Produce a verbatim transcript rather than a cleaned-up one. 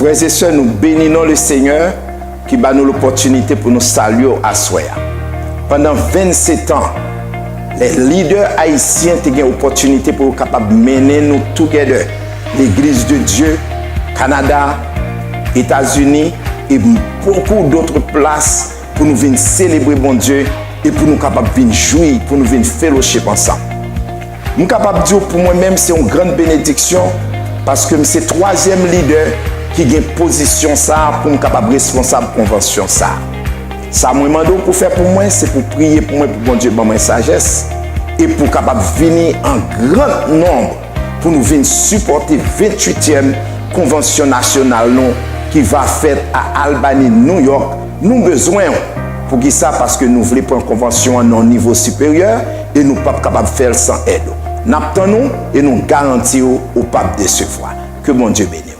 Frè e sè, nou beni non Lesenyè ki ba nou lopòtinite pou nou salye w aswè a. Pandan vennsetan, lè lidè ayisyen te gen opòtinite pou yo kapab mennen nou together, Legliz de Dye, Kanada, Etazini, e bokou dòt plas pou nou vin selebre Bondye e pou nou kapab vin jwi, pou nou vin fellowship ansanm. M kapab di w pou mwen menm se yon grann benediksyon paske m se twazyèm lidè ki gen pozisyon sa a pou m kapab responsab konvansyon sa a. Sa mwen mande w pou fè pou mwen, se pou priye pou mwen pou Bondye ban mwen sajès e pou kapab vini an gran nonb pou nou vin sipòte venntuityèm konvansyon nasyonal nou ki va fèt a Albany, New York. Nou bezwen w. Poukisa? Paske nou vle pran konvansyon an nan yon nivo siperyè e nou p ap kapab fè l san èd ou. N ap tann ou e nou garanti w ou p ap desevwa. Ke Bondye beni w.